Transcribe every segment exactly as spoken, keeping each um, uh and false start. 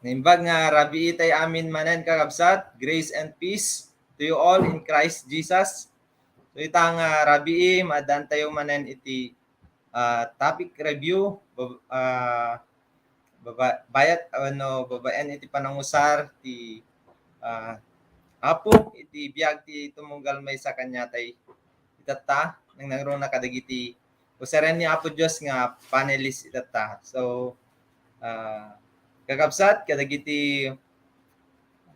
Naimbag nga rabii tayo amin manen, kakabsat. Grace and peace to you all in Christ Jesus. So, ita nga rabii, maaddaantayo manen iti, ah, topic review, bab-, ah, baba-, bayat, ano, babaen iti panangusar ti, ah, Apo iti biag ti tumunggal maysa kaniatayo itatta, nangnangruna kadagiti usaren ni Apo Dios nga panelist itatta. So, ah, kakabsat, kadagiti,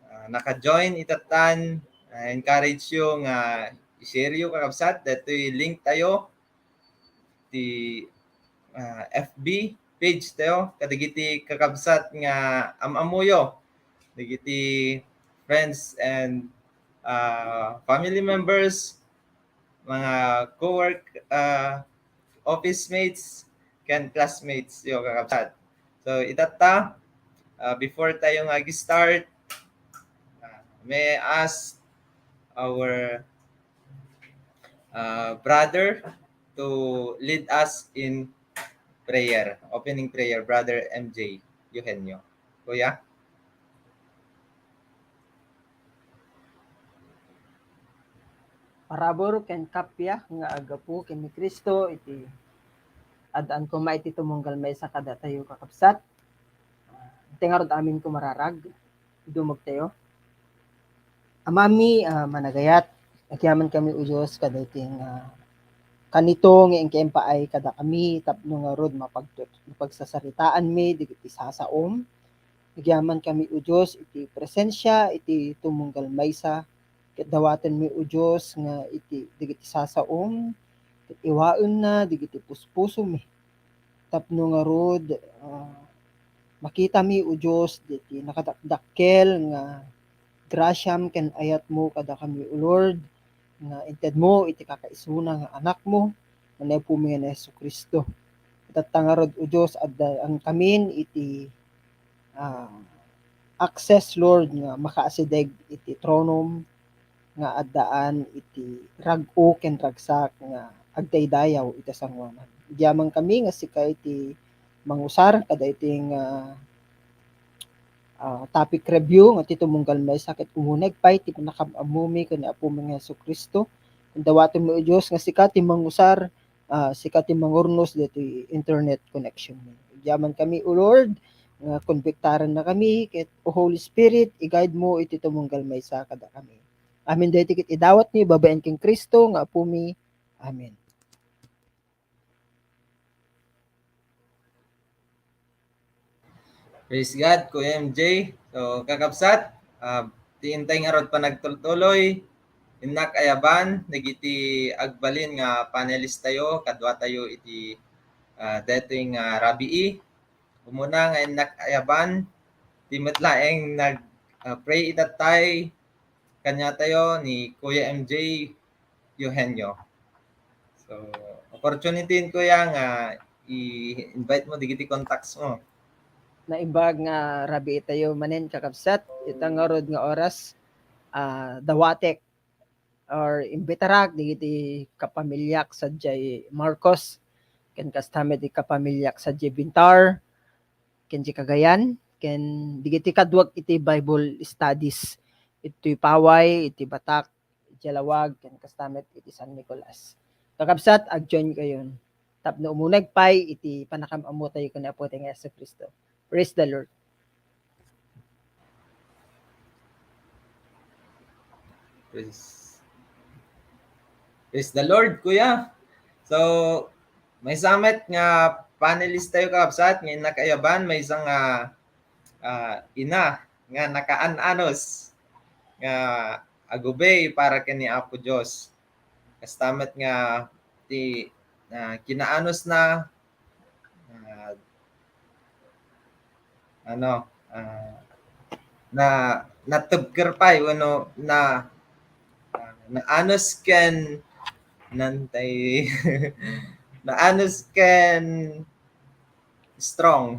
ah, naka-join itattan, I encourage you nga i-share yo, kakabsat, daytoy link tayo, ti, ah, F B page tayo, kadagiti kakabsat nga am-ammoyo, dagiti friends and, ah, family members, mga co-work, ah, office mates, ken classmates yo, kakabsat. So, itatta, ah, before tayo nga ag-start, ah, may I ask our, ah, brother to lead us in prayer, opening prayer, Brother M J Eugenio. Kuya? Parabur ken kappia nga aggapu ken ni Cristo iti addaan koma iti tumunggal maysa kadatayo, kakabsat. Iti ngarud amin ko mararag, idumogtayo. Amami a managayat, agyamankami, O Dios, kadaytoy nga kanito nga inkaimpaay kadakami tapno ngarud mapagtut-, mapagsasaritaanmi dagiti sasaom. Agyamankami, O Dios, iti presensia iti tumunggal maysa, ket dawatenmi, O Dios, nga iti dagiti sasaom, ket iwaenna dagiti puspusomi. Tapno ngarud, ah, makitami, O Dios, daytoy nakadakdakkel nga grasiam ken ayatmo kadakami, O Lord, nga intedmo iti kakaisuna nga Anakmo, nga ni Apomi nga ni Jesu-Cristo. Itatta ngarud, O Dios, addaankamin iti, ah, access, Lord, nga makaasideg iti tronom, nga addaan iti rag-o ken ragsak nga agdaydayaw iti sangoanan. Agyamankami nga sika iti mangusar kadaytoy nga, ah, topic review nga ti tumunggal maysa ket umuneg pay ti panakam-ammomi ken ni Apomi nga Jesu-Cristo. Dawatenmi, O Dios, nga sika ti mangusar, ah, sika ti mangurnos daytoy internet connection. Agyamankami, O Lord, nga konbiktarennakami ket, O Holy Spirit, i-guide mo iti tumunggal maysa kadakami. Amin daytoy ket idawatmi babaen ken Cristo nga Apomi. Amen. Praise God, Kuya M J. So, kakabsat, ah, ti intay ngarud panagtultuloy, innak ayaban dagiti agbalin nga panelist tayo, kadua tayo iti, ah, daytoy nga rabii. Umuna nga innak ayaban, ti met laeng nag, ah, pray itattay, kaniatayo ni Kuya M J Eugenio. So, opportunity, Kuya, nga i-invite mo dagiti contacts mo. Naimbag nga rabii tayo manen, kakabsat, ita ngarud nga oras, ah, dawatek or imbitarak dagiti kapamiliak sadiay Marcos, ken kasta met ti kapamiliak sadiay Bintar, ken di Cagayan, ken dagiti kaduak iti Bible studies, iti Paway, iti Batac, iti Laoag, ken kasta met iti San Nicolas. Kakabsat, ag-join kayon tapno umuneg pay iti panakam-ammo tayo ken ni Apo tayo nga Jesu-Cristo. Praise the Lord. Praise, praise the Lord, Kuya. So, maysa met nga panelist tayo, kakabsat, nga innak ayaban, maysa nga, ah, ina nga nakaan-anos nga agubey para ken ni Apo Dios. Kasta met nga ti, ah, kinaanosna, ah, ano, ah, na, natebker pay wenno na, ah, naanos ken nantay, naanos ken strong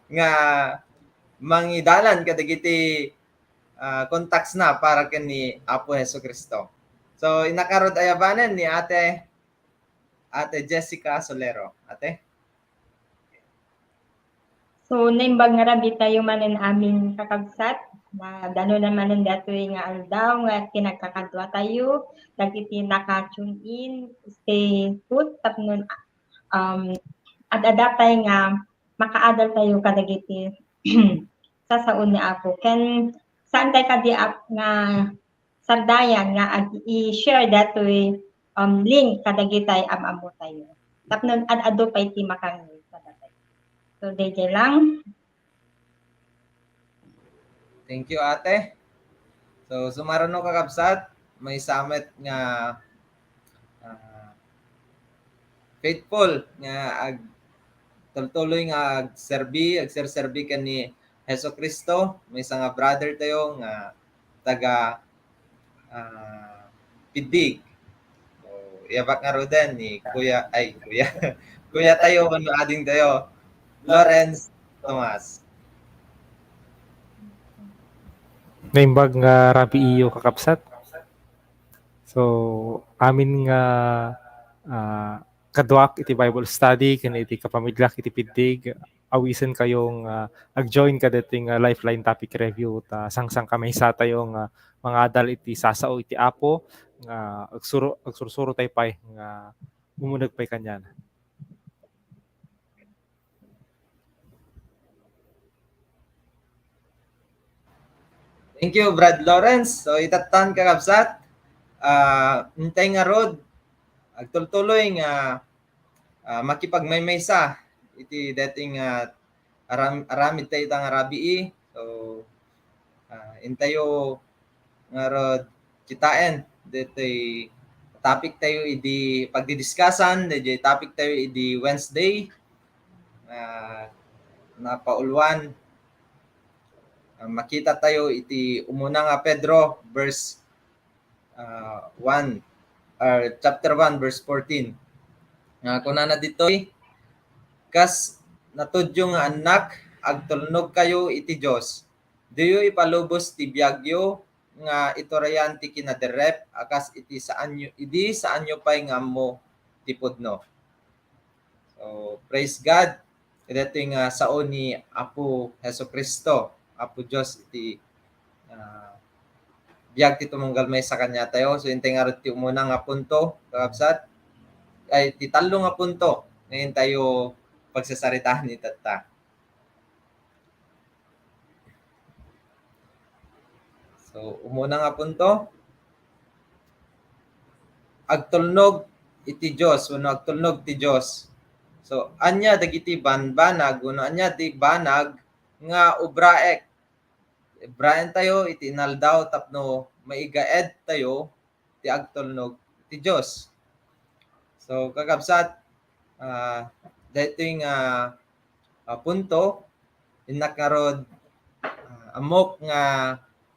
nga mangidalan kadagiti, ah, contacts na para ken ni Apo Jesu-Cristo. So, innak ngarud ayabanen ni Ate, Ate Jessica Solero. Ate? So, naimbag nga rabii tayo manen amin, kakabsat. Nadanonan manen datoy nga aldaw nga kinagkakadua tayo. Dagiti naka-tune in, stay put tapno, um, ad-adda tay nga makaadal tayo kadagiti sasaon ni Apo. Ken saan tay kadi ap-, nga sardayan nga ag-, i-share datoy, um, link kadagitay am-ammo tayo. Tapno ad-adu pay ti makangngeg kadatayo. So, daydiay lang. Thank you, ate. So, sumaruno, kakabsat, maysa met nga, ah, faithful nga ag-, tultuloy nga agserbi, agserserbi ken ni Jesu-Cristo. Maysa nga brother tayo nga taga, ah, Piddig. So, iyabak ngaruden ni Kuya, ay, Kuya, Kuya tayo, wenno ading tayo, Lawrence Tomas. Naimbag nga rabiiyo, kakabsat. So, amin nga, ah, kaduak iti Bible study ken iti kapamiliak iti Piddig, awisenkayo nga, ah, ag-join kadagiti nga Lifeline topic review ta sangsangkamaysa tayo nga mangadal iti sasao iti Apo nga agsuro-, agsursuro tayo pay nga umuneg pay kaniana. Thank you, Brad Lawrence. So, itattan, kakabsat, ah, intay ngarud, agtultuloy nga, ah, makipagmaymaysa iti dating, ah, aram-, aramid tayo ita nga rabii. So, ah, intayo ngarud kitaen ditoy topic tayo idi pagdidiskasan, ditoy topic tayo idi Wednesday. Ah, napauluan, ah, makita tayo iti umuna nga Pedro, verse, ah, one, or chapter one, verse fourteen. Nga kunana ditoy, "Kas natudyo nga annak, agtulnogkayo iti Dios. Diyo ipalubos ti biagyo nga iturayan ti kinaderrep a kas iti saanyo, idi saanyo pay nga ammo ti pudno." So, praise God. Kadaytoy nga sao ni Apo Jesu-Cristo, Apo Dios iti, ah, biag ti tumunggal maysa kaniatayo. So, intay ngarud ti umuna nga punto, kakabsat. Ay, ti tallo nga punto nga intayo pagsasaritaan itatta. So, umuna nga punto, agtulnog iti Dios, wenno agtulnog ti Dios. So, ania dagiti banbanag, wenno ania ti banag nga ubraek? Ubraentayo iti inaldaw tapno maigaedtayo ti agtulnog ti Dios. So, kakabsat, ah, daytoy nga, ah, punto, innak ngarud, ah, ammok nga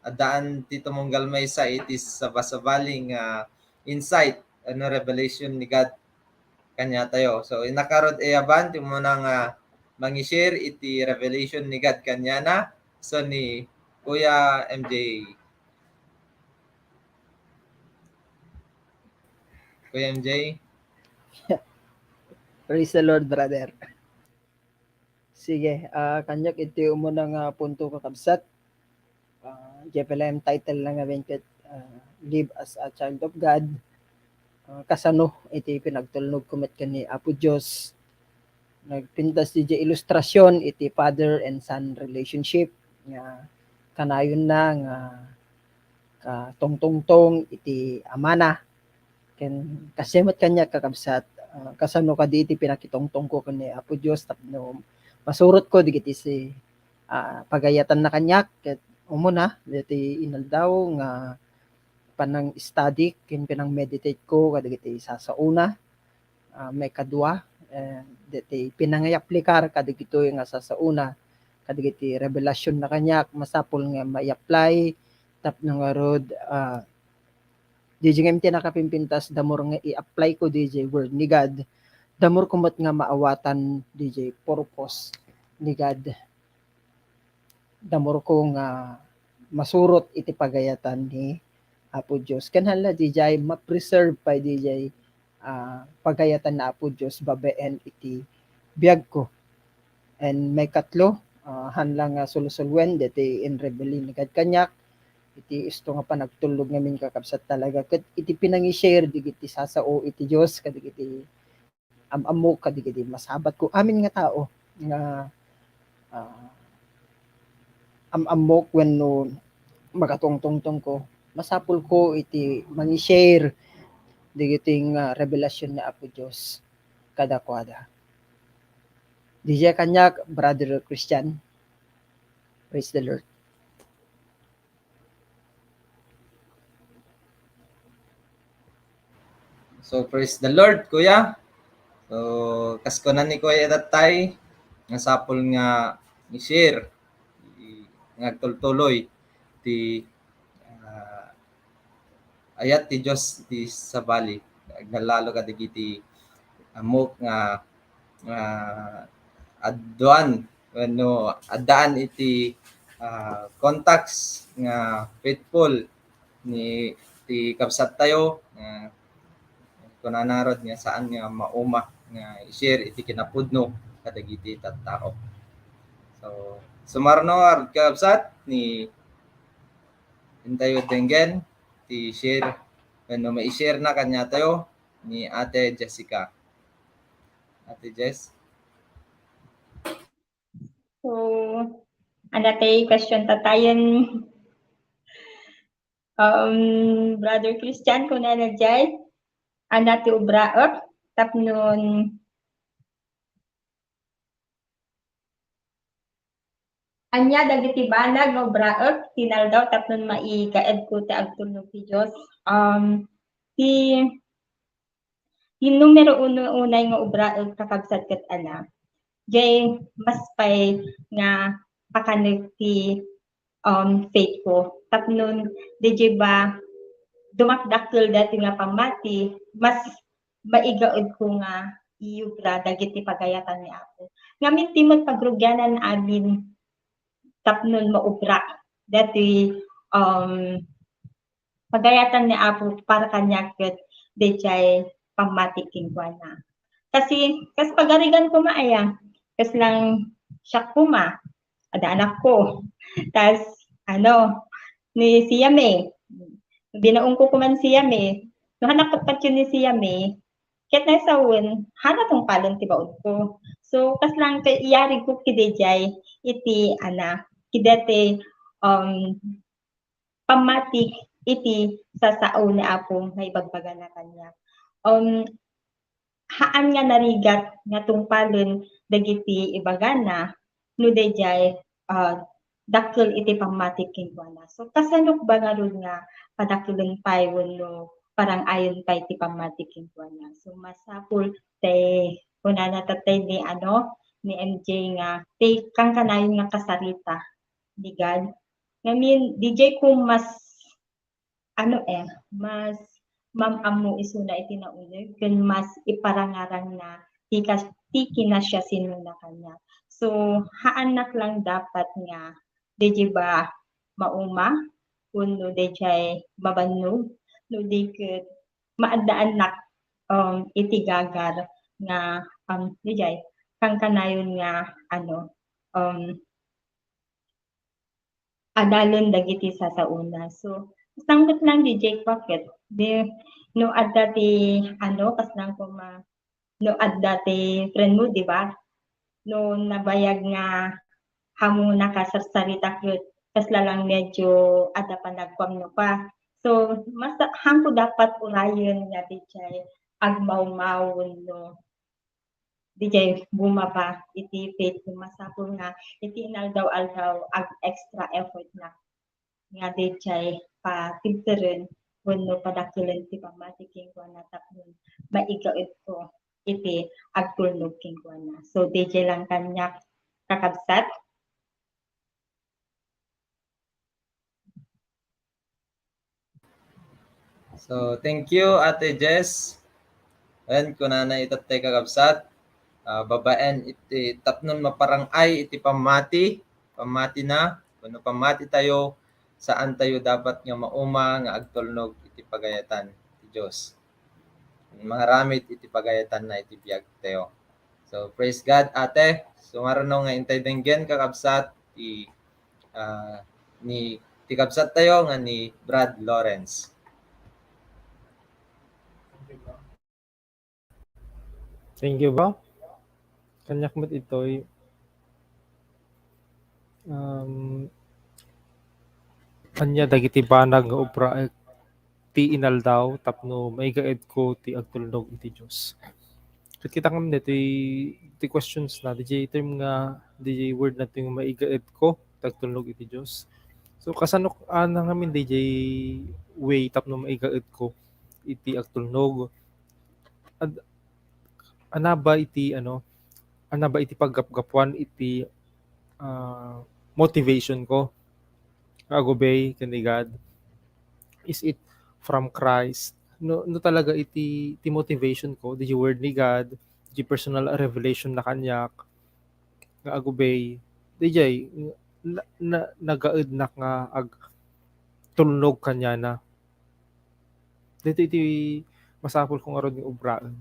addaan ti tumunggal maysa iti sabasabali nga insight, ano, revelation ni God kaniatayo. So, innak ngarud, Eaban, ti umuna nga mangi-share iti revelation ni God kaniana. So, ni Kuya M J. Kuya M J? Praise the Lord, brother. Sige, ah, kaniak iti umuna nga punto, kakabsat. Ah, J P L M title lang nga ket, ah, Live as a Child of God. Ah, kasano iti pinagtulnog ko met ken ni Apo Dios? Nagpintas diay ilustrasyon iti father and son relationship nga kanayonna nga katungtungtong iti amana. Ken kasdiay met kaniak, kakabsat, ah, kasano kadi iti pinakitungtongko ken ni Apo Dios tapno masurotko dagiti si, ah, pagayatanna kaniak? Ket umuna, daytoy inaldaw nga panang-study ken panang-meditate ko kadagiti sasaona. Ah, maikadua, eh, daytoy pinangayaplikar kadagitoy nga sasaona kadagiti revelationna kaniak, masapul nga mai-apply tapno ngarud, ah, diay nga ti nakapimpintas, the more nga i-apply ko diay word ni God, the more ko met nga maawatan diay purpose ni God. The more ko nga masurot iti pagayatan ni Apo Dios. Ken hala, diay ma-preserve pay diay, ah, pagayatan ni Apo Dios babaen iti biagko. And maikatlo, ah, haan lang nga sulsuluen daytoy in Revelin ni kad kaniak, iti isto nga panagtulnog ngamin, kakabsat, talaga ket iti pinangi-share dagiti sasao iti Dios kadagiti am-ammok, kadagiti masabatko, amin nga tao nga, ah, am-ammok wenno makatungtungtongko, masapulko iti mangi-share dagiti nga revelasyon ni Apo Dios kadakuada. D J kaniak, Brother Christian. Praise the Lord. So, praise the Lord, Kuya. So, kas kuna ni Kuya Tatay, nga sapul nga i-share, i-, nga agtultuloy ti, ah, ayat ti Dios ti sabali. Agnalalo kadagiti ammok nga, nga addan wenno addaan iti, ah, contacts nga faithful ni ti kabsattayo, nga kunana rod nga saan nga mauma nga i-share iti kinapudno kadagiti tattao. So, sumarno, kabsat, ni intayo denggen ti share, wenno mai-share na kaniatayo ni Ate Jessica. Ate Jess? So, ania ti question ta tayen, um, Brother Christian, kunana jay, ania ti ubraek tapnon, ania dagiti banag nga ubraek ti inaldaw tapnon maikaedko ti agtulnog ti Dios? Um, ti, ti numero uno unay nga ubraek, kakabsat, ket ania, jay mas pay nga pakanek ti, um, faith ko. Tapnon, di jay ba, dumakdakkel daytoy nga pammati, mas maigaedko nga iubra dagiti pagayatan ni Apo. Ngamin, ti met pagrugianan amin tapnon maubra daytoy, um, pagayatan ni Apo para kaniak ket dayjay pammati kenkuana. Kasi, kas pagarigan koma aya, kas lang siak koma, adda anakko. Tas, ano, ni Siame. Binaonko koman Siame. No, anak patpatyo ni Siame, ket naisawen, haan a tungpalen ti baonko. So, kas lang, kay iyarigko kidayjay iti, ana, kidati, um, pammati iti sasao ni Apo nga ibagbagana kaniak. Um, haan nga narigat nga tungpalen dagiti ibagana no dayjay, ah, dakkel iti pammati kenkuana. So, kasanok ba ngarud nga padakkelen pay wenno parang-ayen pay ti pammati kenkuana? So, masapul ti kunana tatay ni, ano, ni M J nga, ti kankanayon nga kasarita ni God. Ngamin, di jay ko mas, ano, eh, mas mam-ammo isuna iti nauneg, ken mas iparangarangna ti kas-, ti kinasiasinona kaniak. So, haannak lang dapat nga di jay ba mauma, wenno di jay mabannog, no di ket maaddaannak, um, iti gagar nga, um, di jay, kankanayon nga, ano, um, adalen dagiti sasaona. So, sangpet lang di jay paket. Di, no adda ti, ano, kas lang koma, no adda ti friend mo, di ba? No nabayag nga haanmo nakasarsarita ket kasla lang medyo adda panagkuammo pa. So, mas haanko dapat urayen nga di jay agmawmaw wenno di jay bumaba iti faith ko. Masapul nga iti inaldaw-aldaw ag-extra effort na nga di jay patibteren wenno padakkelen ti pammati kenkuana tapno maigaedko iti agtulnog kenkuana. So, di jay lang kaniak, kakabsat. So, thank you, Ate Jess. Ayan, kunana itattay, kakabsat, ah, babaen iti tapnon maparang-ay iti pammati, pammati na, wenno pammati tayo, saan tayo dapat nga mauma nga agtulnog iti pagayatan ti Dios. Mangaramid iti pagayatan na iti biag tayo. So, praise God, ate. So, ngarud no nga intay denggen, kakabsat, ti, ah, ni, ti kabsat tayo nga ni Brad Lawrence. Thank you, bro. Kaniak met itoy, um, ania dagiti banag nga ubraek ti inaldaw tapno maigaedko ti agtulnog iti Dios. Ket kita ngamin daytoy ti questions na, diay term nga, diay word na ti nga maigaedko ti agtulnog iti Dios. So, kasano, ah, na ngamin diay way tapno maigaedko iti agtulnog? Ad-, anaba iti, ano, anaba iti paggapgapuan iti, ah, motivation ko nga agubay ken ni God? Is it from Christ? No, no talaga iti, iti motivation ko, diay word ni God, diay personal revelation na kaniak, nga agubay, diay, na, na, nagaednak nga agtulnog kaniana. Daytoy iti masapul ko ngarud nga ubraen.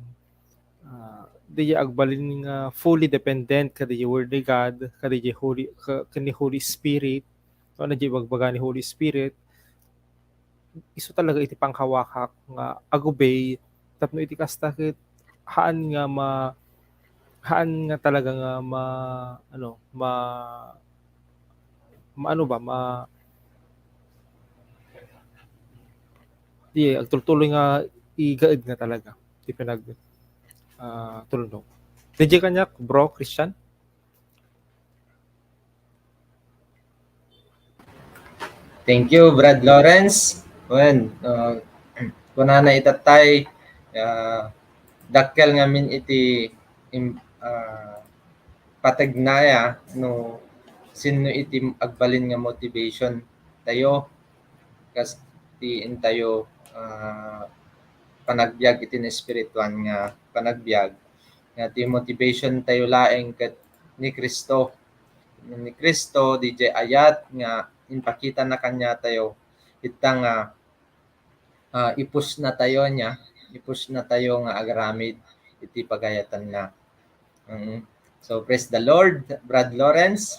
Ah, diay agbalin nga fully dependent kadiay word ni God, kadiay Holy, ka-, ken ni Holy Spirit. No, ania diay ibagbaga ni Holy Spirit, isu talaga iti pangkawakak nga agubay tapno iti kasta ket haan nga ma-, haan nga talaga nga ma-, ano, ma-, ma-, ano ba, ma-, di, agtultuloy nga igaed nga talaga ti pinag-, ah, tulnog. Diay kaniak, bro, Christian? Thank you, Brad Lawrence. Wen, ah, kunana itattay, ah, dakkel ngamin iti im-, ah, pategnaya no sinno iti agbalin nga motivation tayo, kas ti intayo, ah, panagbiag iti naespirituan nga panagbiag, nga ti motivation tayo laeng ket ni Cristo. Ni Cristo, diay ayat nga impakita na kaniatayo, ita nga, ah, i-push na tayo niya, i-push na tayo nga agaramid iti pagayatanna. Mm. So, praise the Lord, Brad Lawrence.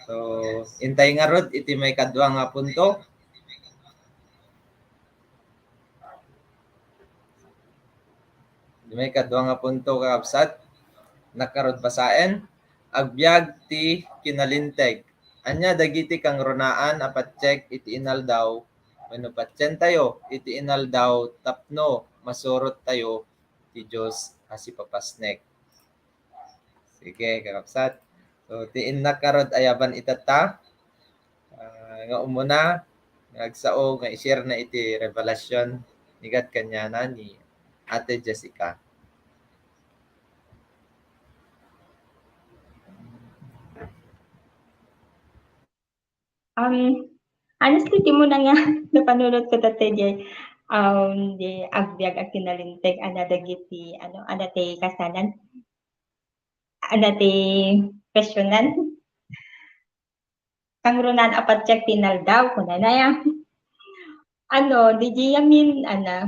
So, intay ngarud iti maikadua nga punto. Maikadua nga punto, kakabsat, ngarud basaen, agbiag ti kinalinteg. Ania dagiti kangrunaan a patiek iti inaldaw wenno patientayo iti inaldaw tapno masurot tayo ti Dios a sipapasnek? Sige, kakabsat. So, ti innak ngarud ayaban itatta, ah, nga umuna, nga agsao nga i-share na iti revelasyon ni God kaniana ni Ate Jessica. Um, honestly, ti umuna nga napanunot ko tatta diay, um, diay agbiag a kinalinteg, ania dagiti, ano, ania ti kasanan? Ania ti questionan? Kangrunaan a patiek ti inaldaw, kunana ya. Ano, diay amin, ana,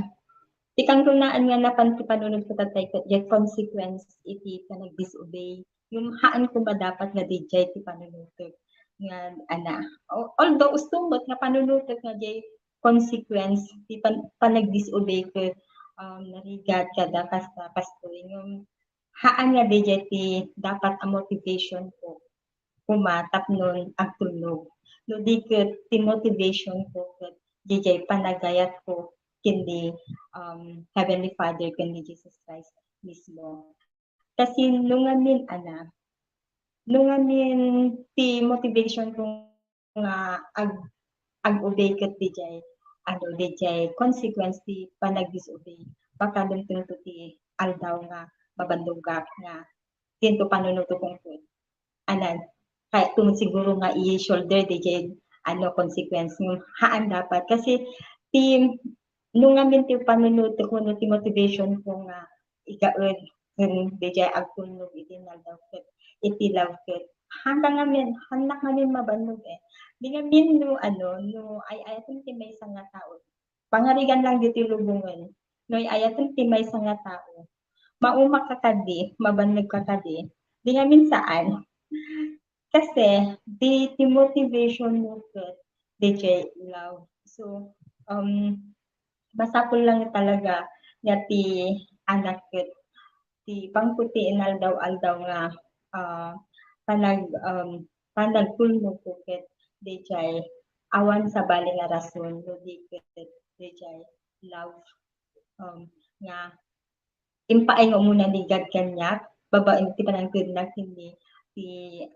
ti kangrunaan nga napan ti panunot ko tatta ket diay consequence iti panagdisobey. Ngem haan koma dapat nga diay ti panunotek nga, ana, al-, although usto met nga panunotek nga diay consequence ti pan-, panagdisobey ket, um, narigat kada kasta kastoy. Ngem haan nga diay ti dapat a motivation ko koma tapno agtulnog. No di ket ti motivation ko ket diay panagayat ko ken ni, um, Heavenly Father ken ni Jesus Christ mismo. Kasi no ngamin, ana, no ngamin ti motivation ko nga ag-, ag-obey ket diay, ano, diay consequence ti panagdisobey, baka dumtengto ti aldaw nga mabannogak nga dinto panunotek ket, anan, kayatko met siguro nga i-shoulder diay, ano, consequence nga haan dapat. Kasi ti, no ngamin ti panunotek wenno ti motivation ko nga igaed ken diay agtulnog iti inaldaw ket iti love ket, haanka ngamin, haannak ngamin mabannog, eh. Di ngamin no, ano, no ay-ayaten ti maysa nga tao, pangarigan lang ditoy lubongen. No ay-ayaten ti maysa nga tao, mauma ka kadi, mabanneg ka kadi. Di ngamin saan. Kasi, di, ti motivation mo ket, D J, love. So, um, masapul lang talaga nga ti anak ket ti pangputi inaldaw-aldaw nga, ah, panag-, um, panagtulnog ko ket D J awan sabali nga rason no di ket D J love, um, nga impaay nga umuna ni God kaniak babaen ti panangtednak ken ni ti,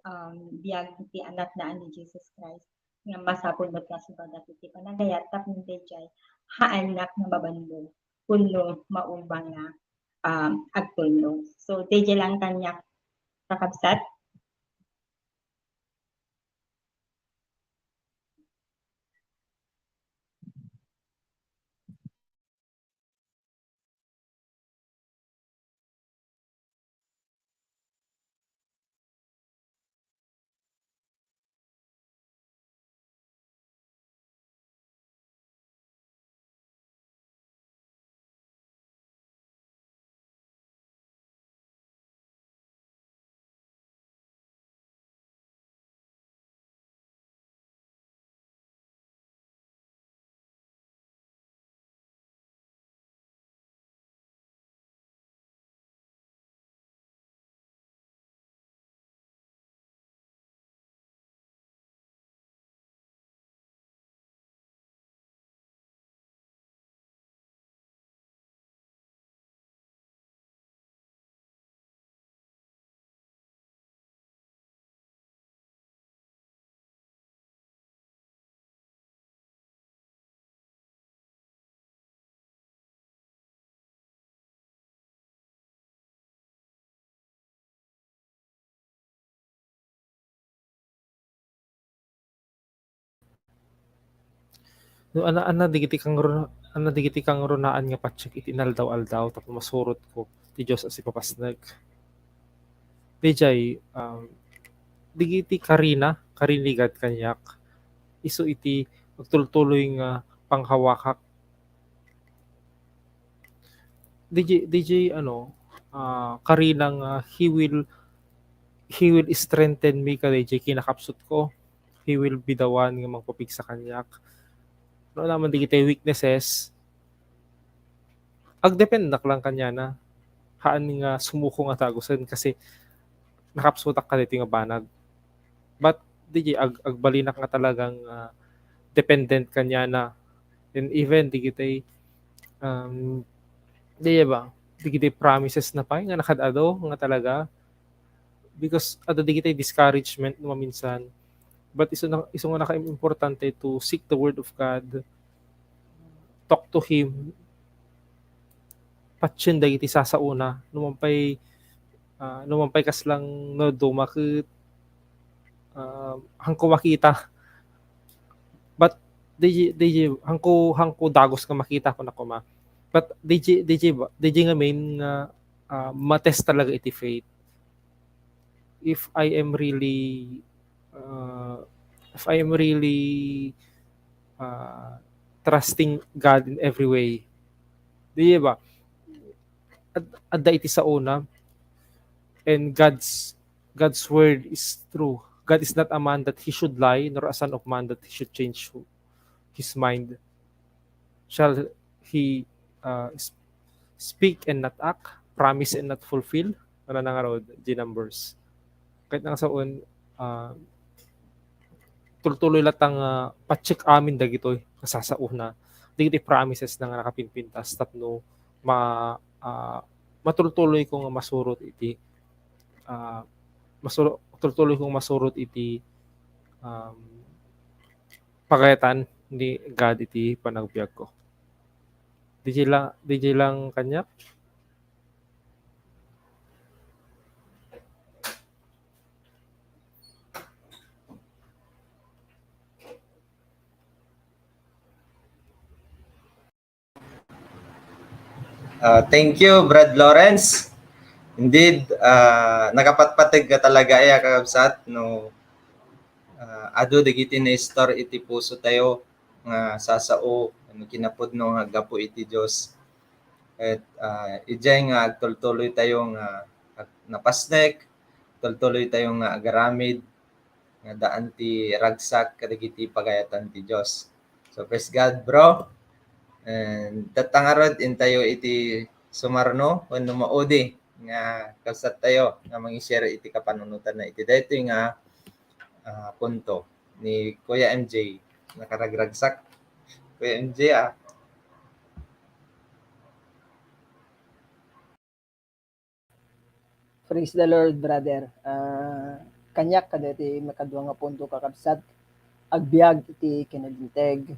um, biag ti Anakna a ni Jesus Christ nga masapul met nga subadat iti panagayat tapno D J haannak nga mabanneg wenno mauma nga, um, agtulnog. So, D J lang kaniak, kakabsat. No, ana, ana, dagiti kangru-, ana, dagiti kangrunaan nga patiek iti inaldaw-aldaw tapno masurotko ti Dios a sipapasnek. D J, um, dagiti karina, karina ni God kaniak, isu iti agtultuloy nga panghawakak. D J, D J, ano, ah, karina nga he will, he will strengthen me ka D J kinakapsutko. He will be the one nga mangpapigsa kaniak. No, naman dagiti weaknesses, agdependnak lang kaniana. Haan nga sumuko nga dagusen kasi nakapsutak kadaytoy nga banag. But, D J, ag-, agbalinak nga talagang, ah, dependent kaniana. And even, dagiti, um, di ba, dagiti promises na pay nga nakaad-adu nga talaga, because adda dagiti discouragement no maminsan. But isu na, isu nga nakaimportante to seek the word of God, talk to Him, patien dagiti sasaona, no man pay, ah, no man pay kasla nga duma ket, ah, haanko makita. But, D J, D J, haanko, haanko dagus nga makita, kunak koma. But, D J, D J ba, D J ngamin nga, ah, ma-test talaga iti faith. If I am really, uh, if I am really, uh, trusting God in every way. Di ba? Ad-, adda iti saona, and God's, God's word is true. God is not a man that he should lie, nor a son of man that he should change his mind. Shall he, uh, s-, speak and not act, promise and not fulfill? Ano na nga raw, G numbers. Ket nang saon, ah, tultuloy latta nga patiek amin dagitoy nga sasaona. Dagiti promises na nga nakapimpintas tapno ma-, ah, matultuloy ko nga masurot iti, ah, masuro-, tultuloy kong masurot iti, um, pagayatan ni God iti panagbiagko. D J la-, D J lang kaniak. Ah, thank you, Brad Lawrence. Indeed, ah, nakapatpateg ka talaga, eh, kakabsat, no, ah, adu dagiti naistor iti puso tayo nga sasao, ano, kinapudno nga gapu iti Dios. Ket, ah, idiay nga agtultuloy tayo nga ag-, napasnek, tultuloy tayo nga agaramid, nga daan ti ragsak kadagiti pagayatan ti Dios. So, praise God, bro. And tatta ngarud, intayo iti sumarno wenno maudi nga kabsat tayo nga mangi-share iti kapanunotanna iti daytoy nga, ah, punto ni Kuya M J. Nakaragragsak. Kuya M J, ah. Praise the Lord, brother. Ah, kaniak kadaytoy makadua nga punto, kakabsat. Agbiag iti kinalinteg.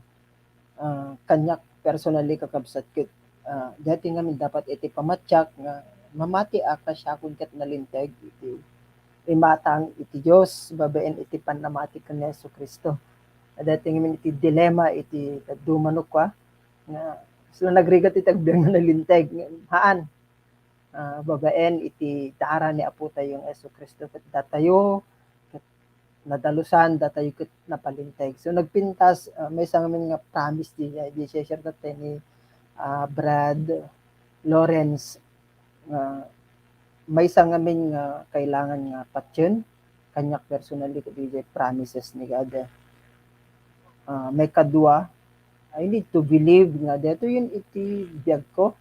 Ah, kaniak personally, kakabsat, ket, ah, daytoy ngamin dapat iti pamatiak nga mamati a ka siakon ket nalinteg iti imatang iti Dios babaen iti pannamati ken ni Jesu-Cristo. Daytoy ngamin iti dilema iti dadduma no kua nga sila nagrigat iti agbiag nga nalinteg. Haan. Ah, babaen iti dara ni Apo tayo nga Jesu-Cristo, ket datayo ket nadalusan, datayo ket napalinteg. So, nagpintas, ah, maysa ngamin nga promise di, di share tatta ni, ah, Brad Lawrence, nga maysa ngamin nga kailangan nga patien, kaniak personally, ket idiay promises ni God. Ah, maikadua, I need to believe nga daytoyen iti biagko,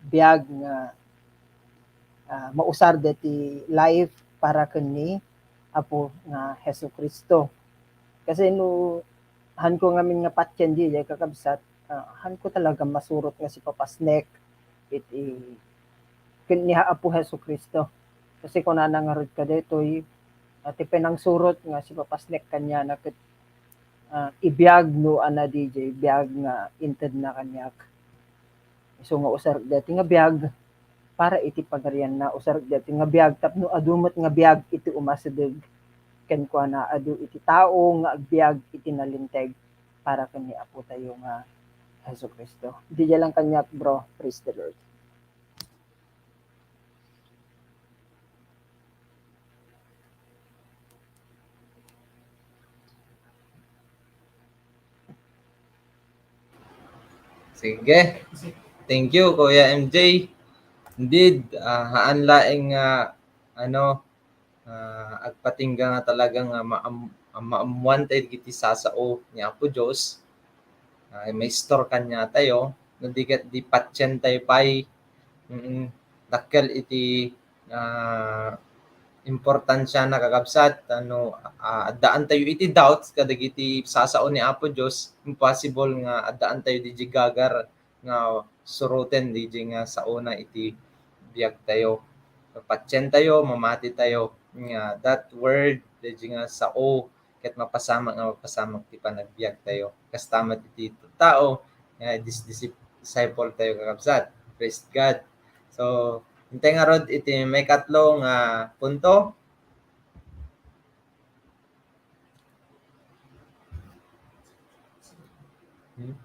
biag nga, ah, mausar daytoy life para ken ni Apo nga Jesu-Cristo. Kasi no, hanko ngamin nga patien diay, kakabsat, ah, hanko talaga masurot nga sipapasnek iti ken ni Apo Jesu-Cristo. Kasi kunana ngarud kadaytoy, ah, ti panangsurot nga sipapasnek kaniana ket, ah, ibiag no ania diay biag nga intedna kaniak. Isu nga usarek daytoy nga biag para iti pagarianna, usarek daytoy nga biag tapno adu met nga biag iti umasideg kenkuana, adu iti tao nga agbiag iti nalinteg para ken ni Apo tayo nga Jesu-Cristo. Diay lang kaniak, bro. Praise the Lord. Sige. Thank you, Kuya M J. Indeed, ah, haan laeng nga, ano, ah, agpatingga nga talaga nga maam-, maammoan tayo dagiti sasao ni Apo Dios. Ah, maistor kaniatayo, no di ket di patien tayo pay. Mm, dakkel iti, ah, importansiana, kakabsat, ano, ah, addaan tayo iti doubts kadagiti sasao ni Apo Dios, impossible nga addaan tayo diay gagar nga suroten diay nga saona iti biag tayo. Patien tayo, mamati tayo, nga that word, diay nga sao, ket mapasamak nga mapasamak ti panagbiag tayo. Kasta met iti tao nga dis-, disip-, disciple tayo, kakabsat. Praise God. So, intay ngarud iti maikatlo nga punto. Hmm?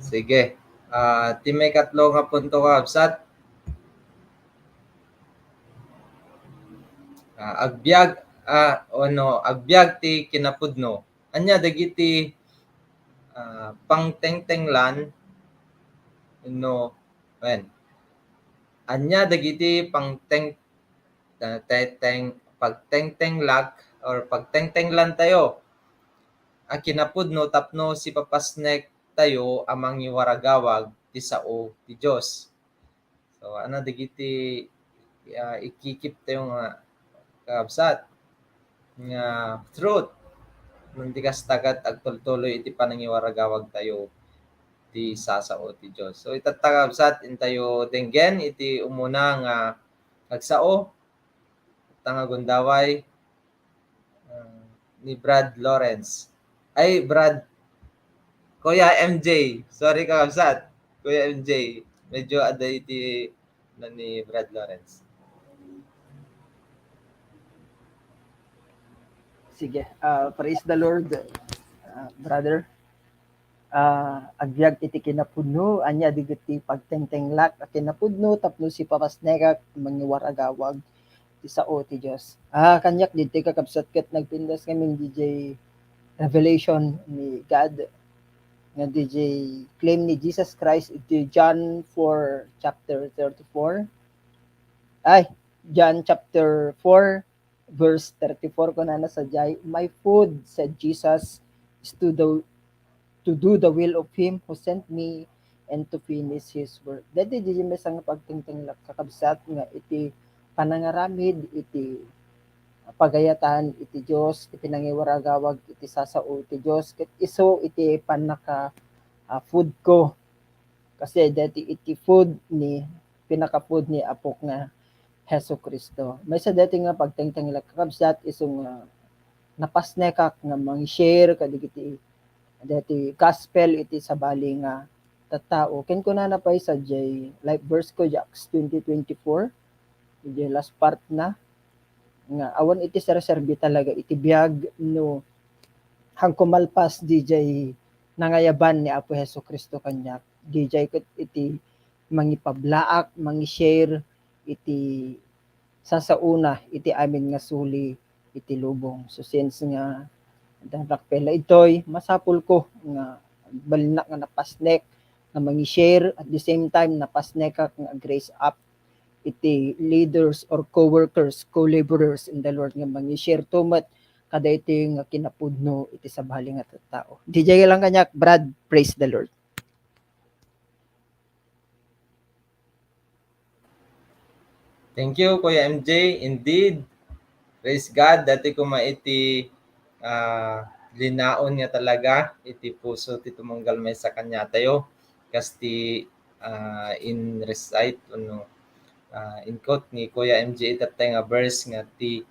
Sige. Ah, ti maikatlo nga punto, kakabsat. Ah, agbiag, ah, o no, agbiag ti kinapudno. Ania dagiti, ah, pangtengtenglan, no, wen, ania dagiti pangteng-, ah, teteng-, pagtengtenglak or pagtengtenglan tayo a kinapudno tapno sipapasnek tayo a mangiwaragawag ti sao ti Dios. So, ania dagiti, ah, ikikip tayo nga, kakabsat, nga truth. Ngan ti kasta ket agtultuloy iti panangiwaragawag tayo ti sasao ti Dios. So, itatta, kakabsat, intayo denggen iti umuna nga agsao, ta nga gundaway, ah, ni Brad Lawrence. Ay, Brad, Kuya M J. Sorry, kakabsat. Kuya M J. Medyo adda iti na ni Brad Lawrence. Sige, ah, praise the Lord, ah, brother. Ah, agbiag iti kinapudno, ania dagiti pagtengtenglak a kinapudno tapno sipapasnekak mangiwaragawag ti sao ti Dios. Ah, kaniak ditoy, kakabsat, ket nagpintas ngamin diay revelation ni God nga diay claim ni Jesus Christ iti John four chapter thirty-four. Ay, John chapter four verse thirty-four, kunana sadiay, "My food," said Jesus, "is to do, to do the will of him who sent me and to finish his work." Daytoy diay maysa nga pagtengtenglak, kakabsat, nga iti panangaramid iti pagayatan iti Dios, iti nangiwaragawag iti sasao ti Dios, ket isu iti pannaka, ah, food ko. Kasi daytoy iti food ni, pinaka-food ni Apok nga Jesu-Cristo. Maysa daytoy nga pagtengtenglak, kakabsat, isu nga napasnekak nga mang-share kadagiti, daytoy gospel iti sabali nga tattao. Ken kunana pay sadiay life verse ko, Acts twenty twenty-four, iti last part na, nga awan iti serserbi talaga iti biag no han ko malpas diay nangayaban ni Apo Jesu-Cristo kaniak. Diay ket iti mangipablaak, mangi-share iti sasaona iti amin nga suli iti lubong. So, since nga adda pay la itoy, masapul ko nga balinnak nga napasnek nga mangi-share, at the same time, napasnekak nga ag-raise up iti leaders or co-workers, co-laborers in the Lord nga mangi-share to met kadaytoy nga kinapudno iti sabali nga tattao. Diay lang kaniak, Brad. Praise the Lord. Thank you, Kuya M J. Indeed, praise God. Daytoy koma iti, ah, linaon nga talaga iti puso ti tumunggal maysa kaniatayo. Kas ti, ah, in-recite wenno, ah, in-quote ni Kuya M J itattay nga verse nga ti,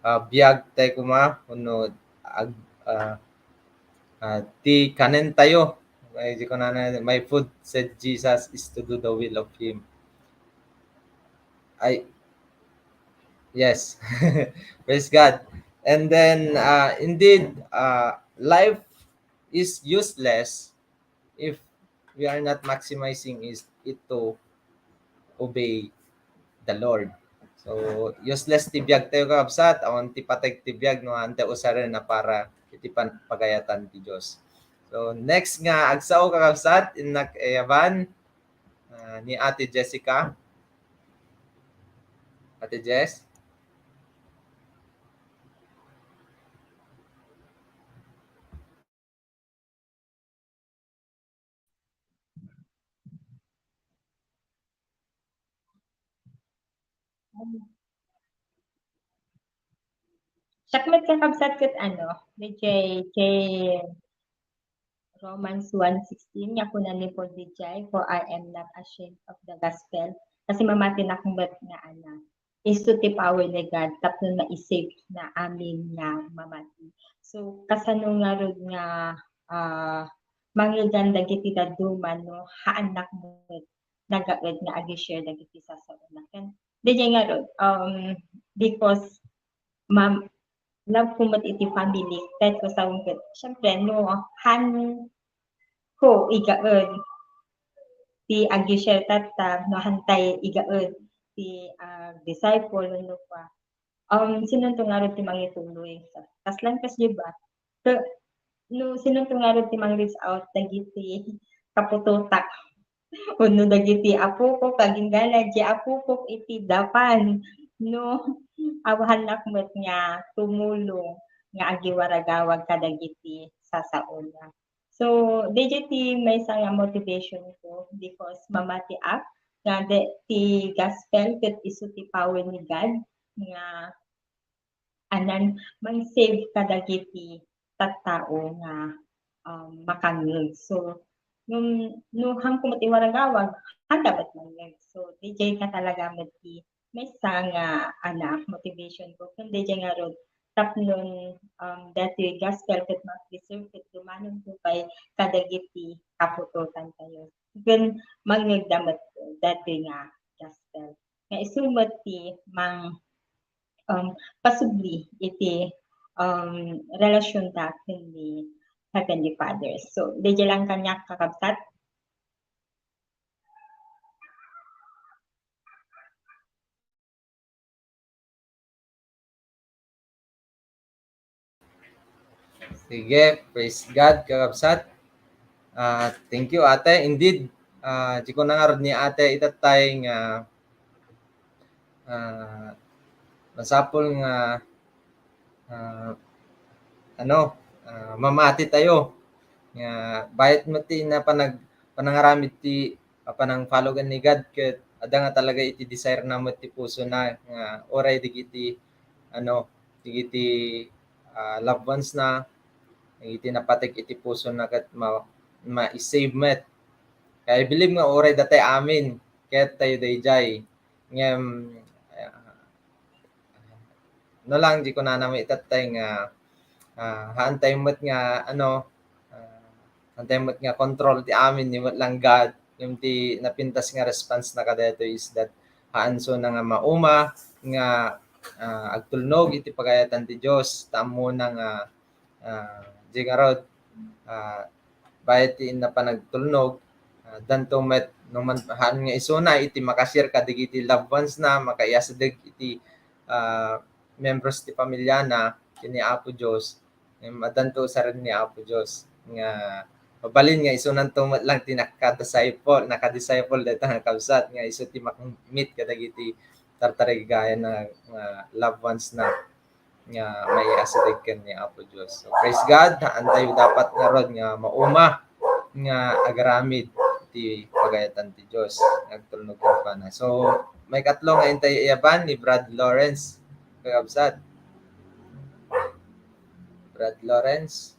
ah, biag tayo koma wenno ag-, ah, ah, ti kanen tayo. Ay, di ko na, na, "My food," said Jesus, "is to do the will of Him." Ay, yes. Praise God. And then, uh, indeed, uh, life is useless if we are not maximizing is it to obey the Lord. So, useless ti biag tayo, kakabsat, awan ti pateg ti biag no haan tayo usaren na para iti pan-, pagayatan ti Dios. So, next nga agsao, kakabsat, innak ayaban, ah, ni Ate Jessica. Ate Jess? Siak met, kakabsat, ket ano, diay, diay Romans one sixteen, nga kuna ni Paul diay, "For I am not ashamed of the gospel." Kasi mamatinak met nga ana, isu ti power ni God tapno maisave na amin nga mamati. So, kasano ngarud nga, ah, manglegan dagiti dadduma no haannak met nagaed nga agi-share dagiti sasaona? Ken diay ngarud, um, because ma-, love ko met iti family, ket kasano ket, siyempre, no, han ko igaed ti agi-share tatta, no, hantay igaed ti, ah, disciple, wenno kua, um, sinonto ngarud ti mangituloy? Kasla kasdiay ba? Ket no, sinonto ngarud ti mang-reach out dagiti kaputotak wenno dagiti apokok, agingga diay apokok iti dapan, no, awahannak met nga tumulong nga agiwaragawag kadagiti sasaona. So, diay ti maysa nga motivation ko because mamatiak nga de-, ti gospel ket isu ti power ni God nga anan mang-save kadagiti tattao nga, um, makangngeg. So, no, no han ko met iwaragawag, handa met mangngeg. So, diay nga talaga met ti maysa nga, ana, motivation ko. Ken diay ngarud, tapnon, um, daytoy gospel ket ma-preserve ket dumanon to pay kadagiti kaputotan tayo. Ken mangngegda met daytoy nga gospel. Nga isu met ti mang-, um, pasubli iti, um, relasionda ken ni Heavenly Father. So, diay lang kaniak, kakabsat. Sige, praise God, kakabsat. Ah, thank you, ate. Indeed, ah, di ko nangarod ni ate itatay nga, ah, masapul nga, ah, ano, ah, mamati tayo. Nga, bayat mo ti na panag-, panangaramid ti apan nang follow ni God ket adda nga talaga iti desire na met ti puso na nga uray digiti, ano, digiti, ah, loved ones na, digiti napatik iti puso na ket ma-, ma-save met. Kaya I believe nga uray datay amin ket tayo dayjay. Ngem, ah, no lang, di ko nanami itattay nga, ah, haantay met nga, ano, ah, haantay met nga control ti amin, ni met lang God, ngem ti napintas nga response na kadaytoy is that haanso na nga mauma nga, ah, agtulnog iti pagayatan ti Dios, ta ammona nga, ah, di ngarud, ah, bayat ti inna panagtulnog, ah, danto met no man haan nga isuna iti makashare kadagiti loved ones na, makaiyasideg iti, ah, members ti pamilya na ken ni Apo Dios, em, addanto usaren ni Apo Dios nga mabalin nga isunanto met lang ti nakadisciple, nakadisciple dayta nga kabsat nga isu ti makangmit kadagiti tartarigayan na, nga loved ones na nga maiasideg ken ni Apo Dios. So, praise God, haantayo dapat ngarud nga mauma nga agaramid ti pagayatan ti Dios nga agtulnog kenkuana. So, maikatlo nga intay iyaban ni Brad Lawrence, kakabsat. Brad Lawrence.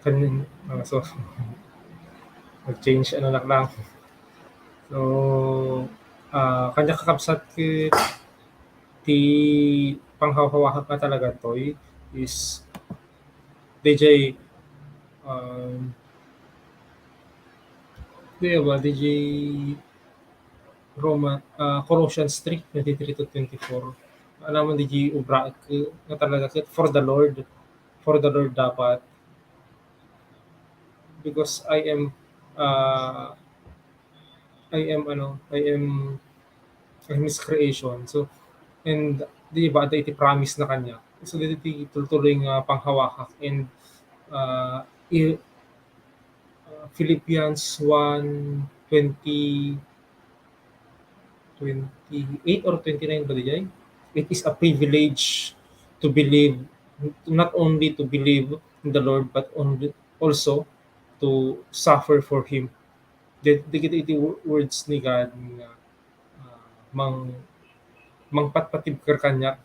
Kan-, ah, so, nag-change, ano, na lang. So, ah, kanya kakabsat ket ti panghawhawak nga talaga toy is D J, um, di ba, D J Roma, ah, Colossians three, twenty-three to twenty-four. Ano man di obra nga talaga ket for the Lord, for the Lord dapat. Because I am, ah, I am, ano, I am, I am His creation. So, and di ba, adda iti promise na kanya. So, dito ti tultuloy nga panghawak and, ah, i-, ah, Philippians one twenty, twenty-eight or twenty-nine ba diay? It is a privilege to believe, not only to believe in the Lord, but only also to suffer for Him. Di-, dagiti iti wo-, words ni God nga, ah, mang-, mangpatpatibker kaniak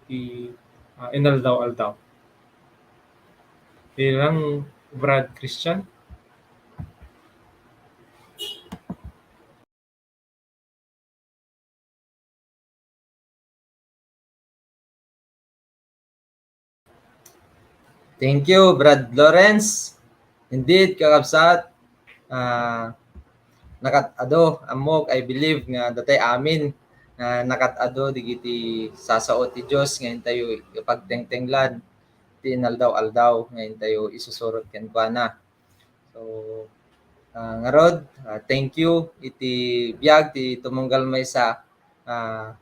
ti, ah, inaldaw-aldaw. Bilang Brad Christian. Thank you, Brad Lawrence. Indeed, kakabsat, ah, nakat-ado, ammok, I believe nga datay amin nga nakat-ado digiti sasao ti Dios nga intayo ipagtengtenglan ti inaldaw-aldaw nga intayo isusurot kenkuana. So, Ah, ngarud, ah, thank you iti biag ti tumunggal maysa, ah,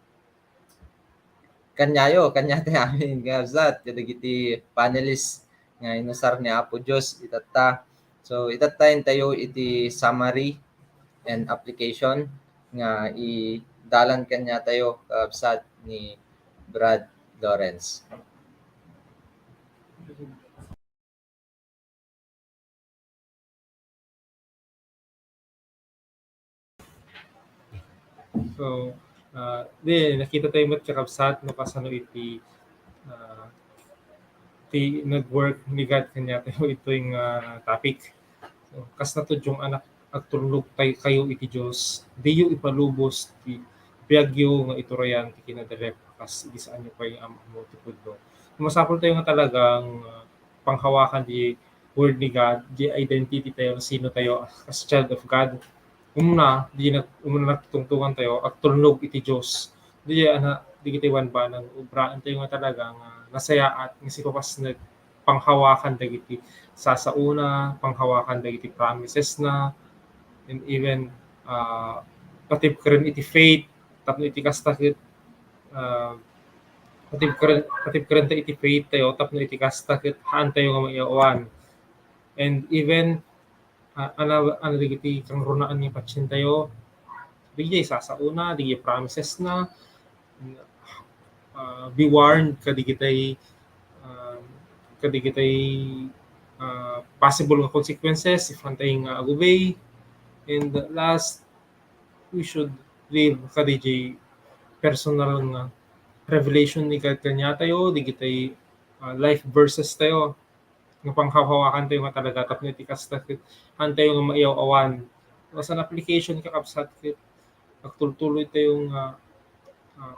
kaniayo, kaniatayo amin nga kabsat, kadagiti panelist nga inusar ni Apo Dios itatta. So, itatta intayo iti summary and application nga idalan kaniatayo, kabsat, ni Brad Lawrence. So, ah, di, nakita tayo met, kakabsat, no, kasano iti, ah, ti nag-work ni God kaniatayo itoy nga topic. So, kas natudyo nga anak, agtulnog tay-, kayo iti Dios, diyo ipalubos ti biagyo nga iturayan ti kinadarep, kas idi saanyo pay nga am-ammo ti pudno. Masapul tayo nga talagang, ah, panghawakan di word ni God, di identity tayo, sino tayo as child of God. Umuna, di nag-, umuna nagtungtungan tayo, agtulnog iti Dios. Di, ana, di kita iwan ba nang obraan tayo nga talaga nga nasayaat, nga sipapasnag panghawakan dagiti sasaona, panghawakan dagiti promises na, and even, ah, patibkeren iti faith, tapno iti kasta ket, ah, patibkeren, patibkeren ta iti faith tayo, tapno iti kasta ket haan tayo nga maiawan. And even, ah, ana, ana dagiti kangrunaan nga patien tayo, diay sasaona, diay promises na, ah, be warned kadigitay, ah, kadigitay, ah, possible nga consequences if haan tayo nga ag-obey. And last, we should live kadiay personal nga revelation ni God kaniatayo, digitay, ah, life verses tayo nga panghawhawakan tayo nga talaga tapno iti kasta ket haan tayo nga maiaw-awan. As an application, kakabsat, ket agtultuloy tayo nga, ah,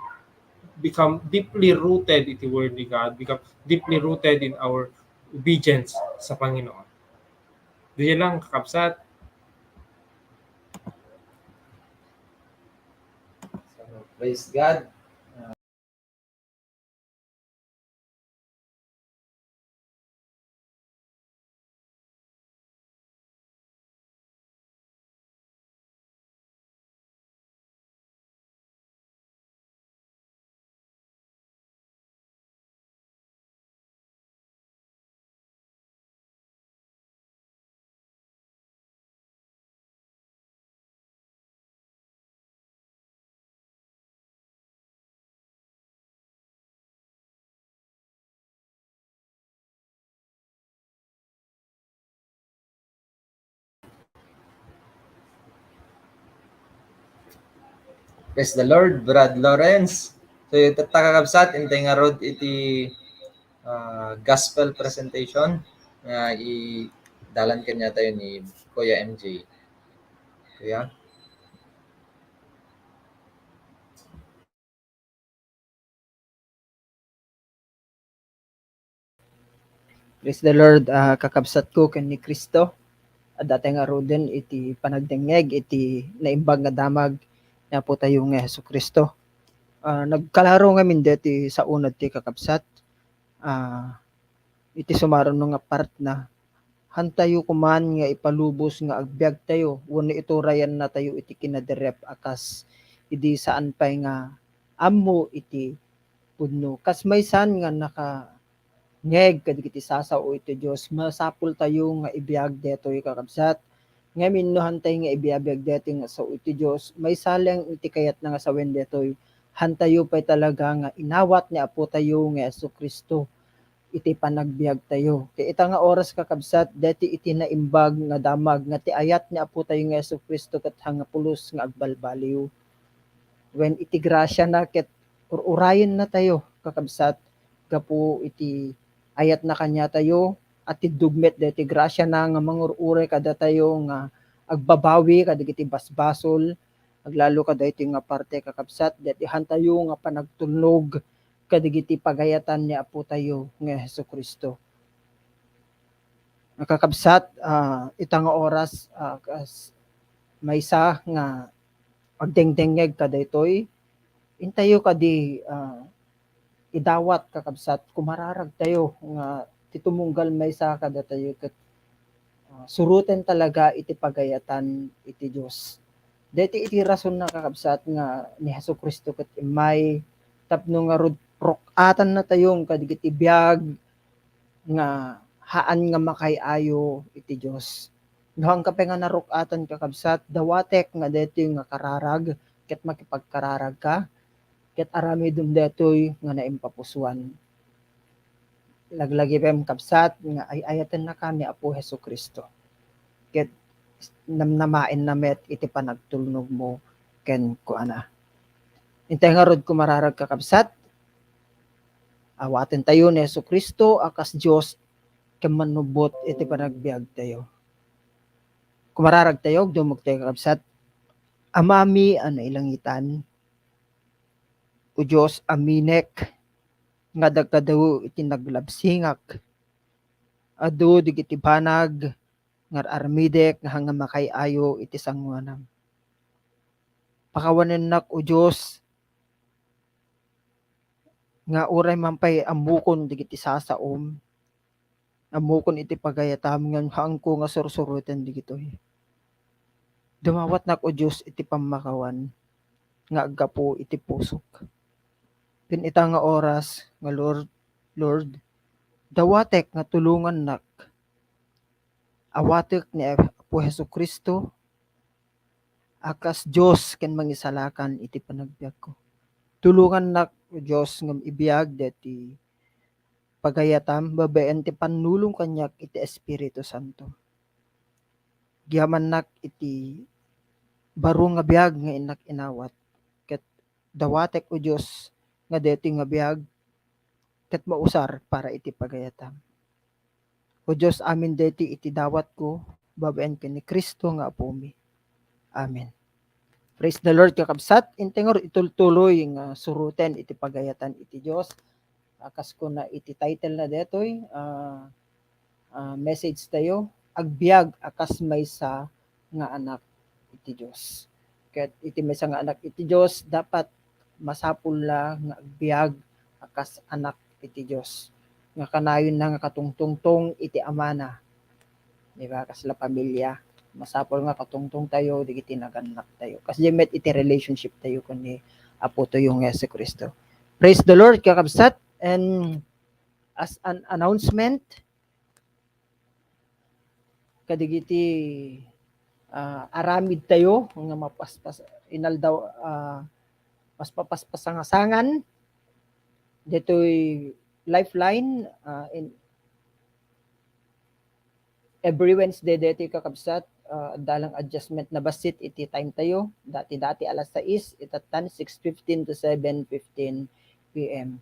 become deeply rooted iti Word ni God, become deeply rooted in our obedience sa Panginoon. Diyan lang, kakabsat. So, praise God. Praise the Lord, Brad Lawrence. So, itatta, kakabsat, intay ngarud iti, ah, gospel presentation nga idalan kaniatayo ni Kuya M J. Kuya? Praise the Lord, ah, kakabsatko ken ni Cristo. Adda tay ngaruden iti panagdengngeg iti naimbag nga damag ni Apo tayo nga Jesu-Cristo. Ah, nagkalaro ngamin deti saonad ti kakabsat. Ah, iti sumaruno nga partna, hantayo koman nga ipalubos nga agbiagtayo wenno iturayanna tayo iti kinaderep a kas idi saan pay nga ammo iti pudno. Kas maysan nga nakangeg kadagiti sasao iti Dios, masapul tayo nga ibiag detoy, kakabsat. Ngamin, no hantay nga ibiabiag detoy nga sao iti Dios, maysa laeng iti kayatna nga sawen detoy, hantayo pay talaga nga inawat ni Apo tayo nga Jesu-Cristo iti panagbiag tayo. Ket ita nga oras, kakabsat, deti iti naimbag nga damag nga ti ayat ni Apo tayo nga Jesu-Cristo ket hangapulos nga agbalbaliw. Wen iti grasiana ket ur-urayenna tayo, kakabsat, gapu iti ayatna kaniatayo, a tiddog met deti grasiana nga mangur-uray kadatayo nga agbabawi kadagiti basbasol, aglalo kadaytoy nga parte, kakabsat, deti hantayo nga panagtulnog kadagiti pagayatan ni Apo tayo nga Jesu-Cristo. Nga kakabsat, ah, ita nga oras, ah, kas maysa nga agdengdengngeg kadaytoy, intayo kadi, ah, idawat, kakabsat, kumararag tayo nga ti tumunggal maysa kadatayo ket suroten talaga iti pagayatan iti Dios. Daytoy iti rasonna, kakabsat, nga ni Jesu-Cristo ket immay tapno ngarud ruk-atannatayo kadagiti biag nga haan nga makay-ayo iti Dios. No haanka pay nga naruk-atan, kakabsat, dawatek nga daytoy nga kararag ket makipagkararagka, ket aramidem daytoy nga naimpapusoan. Laglagipem, kabsat, nga ay-ayatennaka ni Apo Jesu-Cristo. Ket namnamaenna met iti panagtulnogmo kenkuana. Intay ngarud, kumararag, kakabsat, awatentayo ni Jesu-Cristo a kas Dios ken Mannubbot iti panagbiagtayo. Kumararagtayo, agdumogtayo, kakabsat. Amami a nailangitan, O Dios, aminek nga dagkadu iti naglabsingak. Adu dagiti banag nga ar-armidek nga haan nga makay-ayo iti sangoanam. Pakawanennak, O Dios, nga uray man pay ammokon dagiti sasaom, ammokon iti pagayatam ngem haanko nga sursuroten dagitoy. Dumawatnak, O Dios, iti pammakawan nga aggapu iti pusok. Ken ita nga oras nga, Lord, Lord, dawatek nga tulongannak. Awatek ni Apo Jesu-Cristo a kas Dios ken Mangisalakan iti panagbiagko. Tulongannak, O Dios, ngem ibiag daytoy pagayatam babaen ti pannulong kaniak iti Espiritu Santo. Agyamannak iti baro nga biag nga innak inawat, ket dawatek, O Dios, nga daytoy nga biag ket mausar para iti pagayatam. O Dios, amin daytoy iti dawatko babaen ken ni Cristo nga Apomi. Amen. Praise the Lord, kakabsat. Intay ngarud itultuloy nga suroten iti pagayatan iti Dios. A, kas kuna iti title na daytoy, a, a, message tayo, Agbiag a kas maysa nga anak iti Dios. Ket iti maysa nga anak iti Dios, dapat masapulna nga agbiag a kas anak iti Dios, nga kanayonna nga katungtungtong iti amana. Di ba? Kasla pamilya, masapul nga katungtong tayo dagiti nagannak tayo. Kasdiay met iti relationship tayo ken ni Apo tayo nga Jesu-Cristo. Praise the Lord, kakabsat. And as an announcement, kadagiti, ah, aramid tayo nga mapaspas-, inaldaw, ah, maspapaspasangasangan ditoy Lifeline, ah, in every Wednesday daytoy, kakabsat, ah, adda lang adjustment na bassit iti time tayo. Dati-dati alas sais, itatan six fifteen to seven fifteen P M.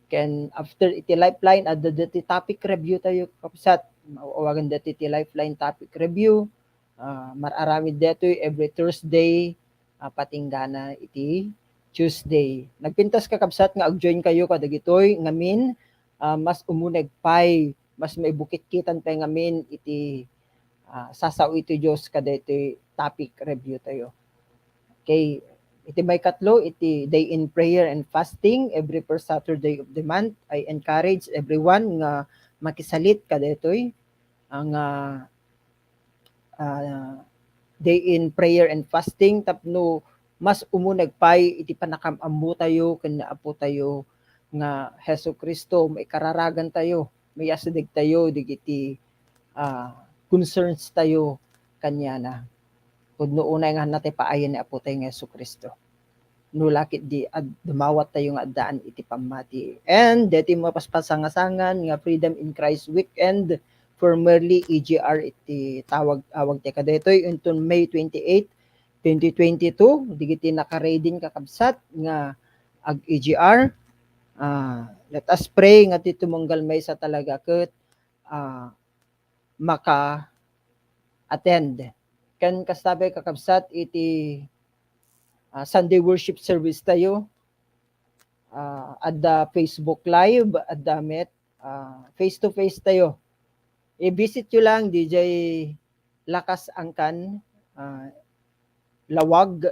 Ken after iti Lifeline, adda daytoy topic review tayo, kakabsat. Awagan daytoy ti Lifeline topic review. Ah, mar-aramid daytoy every Thursday, ah, patinggana iti Tuesday. Nagpintas, kakabsat, nga ag-join kayo kadagitoy ngamin, ah, mas umuneg pay, mas maibukitkitan pay ngamin iti, ah, sasao iti Dios kadaytoy topic review tayo. Okay, iti maikatlo, iti day in prayer and fasting every first Saturday of the month. I encourage everyone nga makisalit kadaytoy, ah, nga, ah, day in prayer and fasting tapno mas umuneg pay iti pannakam-ammo tayo ken ni Apo tayo nga Jesu-Cristo, maikararagan tayo, maiasideg tayo dagiti, ah, concerns tayo kaniana. Pudno unay nga natay paayen ni Apo tayo nga Jesu-Cristo. No la ketdi ad-, dumawat tayo nga addaan iti pammati. And deti mapaspasangasangan nga Freedom in Christ Weekend, formerly E G R iti tawag, awag ti kadaytoy, inton May twenty-eight, twenty twenty-two, digiti nakaready, kakabsat, nga ag-E G R. Ah, let us pray nga ti tumunggal maysa talaga ket, ah, maka-attend. Ken kasta pay, kakabsat, iti, ah, Sunday worship service tayo, ah, adda Facebook Live, adda met, ah, face to face tayo. I-visit yo lang D J Lakas Angkan, ah, Lawag,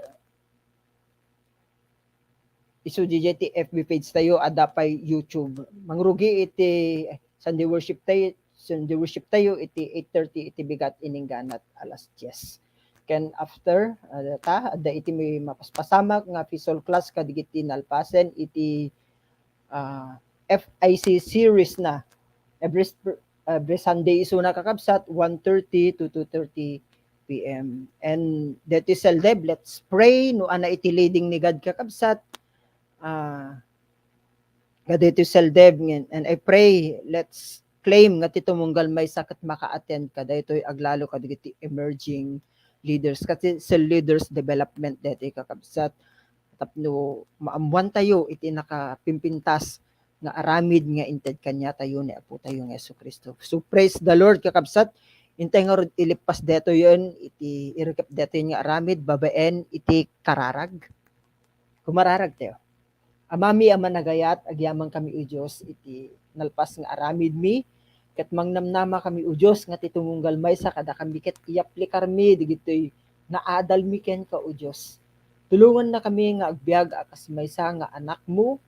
isu D J ti F B page tayo, adda pay YouTube. Mangrugi iti Sunday worship tayo, Sunday worship tayo iti eight thirty iti bigat iningganat alas dies. Ken after, ah, ta, adda iti may mapaspasamak nga P S O L class kadagiti nalpasen iti, ah, F I C series na. Every sp-, every Sunday isuna, kakabsat, one thirty to two thirty P M. And deti Sir Deb, let's pray. No, ana iti leading ni God, kakabsat. Ah, kadeti Sir Deb, ngem, and I pray, let's claim nga ti tumunggal maysa ket maka-attend kadaytoy aglalo kadagiti emerging leaders, ket ti Sir Leaders Development deti, kakabsat. Tapno maammuan tayo iti nakapimpintas nga aramid nga inted kaniatayo ni Apo tayo nga Jesu-Cristo. So, praise the Lord, kakabsat. Intay ngarud ilippas detoyen iti irikep detoyen nga aramid babaen iti kararag. Kumararag tayo. Amami a managayat, agyamankami, O Dios, iti nalpas nga aramidmi, ket mangnamnamakami, O Dios, nga ti tumunggal maysa kadakami ket iyaplikarmi dagitoy naadalmi kenka, O Dios. Tulongannakami nga agbiag a kas maysa nga anakmo,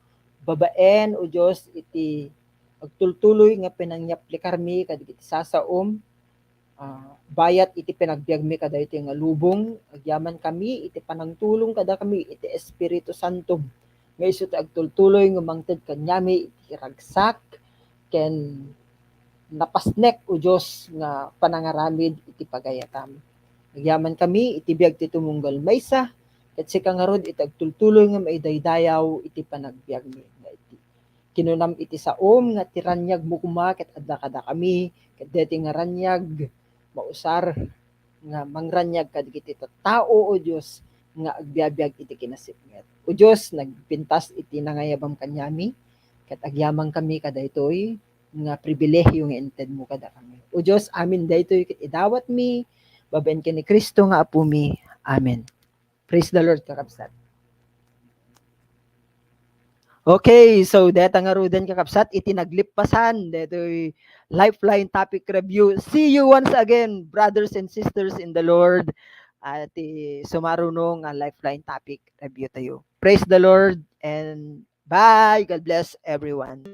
babaen, O Dios, iti agtultuloy nga pinangyaplikarmi kadagiti sasaom, ah, bayat iti panagbiagmi kadaytoy nga lubong, agyamankami iti panangtulong kadakami iti Espiritu Santo, nga isu ti agtultuloy nga mangted kaniami iti ragsak ken napasnek, O Dios, nga panangaramid iti pagayatam. Agyamankami iti biag ti tumunggal maysa, ket sika ngarud iti agtultuloy nga maidaydayaw iti panagbiagmi nga iti kinunam iti saom nga ti raniagmo koma ket adda kadakami, ket daytoy nga raniag mausar nga mangraniag kadagiti tattao, O Dios, nga agbiabiag iti kinasipnget. O Dios, nagpintas iti nangayabam kaniami, ket agyamankami kadaytoy nga pribilehiyo nga intedmo kadakami. O Dios, amin daytoy ket idawatmi babaen ken ni Cristo nga Apomi. Amen. Praise the Lord, kakabsat. Okay, so deta ngaruden, kakabsat, iti naglippasan detoy Lifeline topic review. See you once again, brothers and sisters in the Lord. Iti sumaruno nga Lifeline topic review tayo. Praise the Lord and bye. God bless everyone.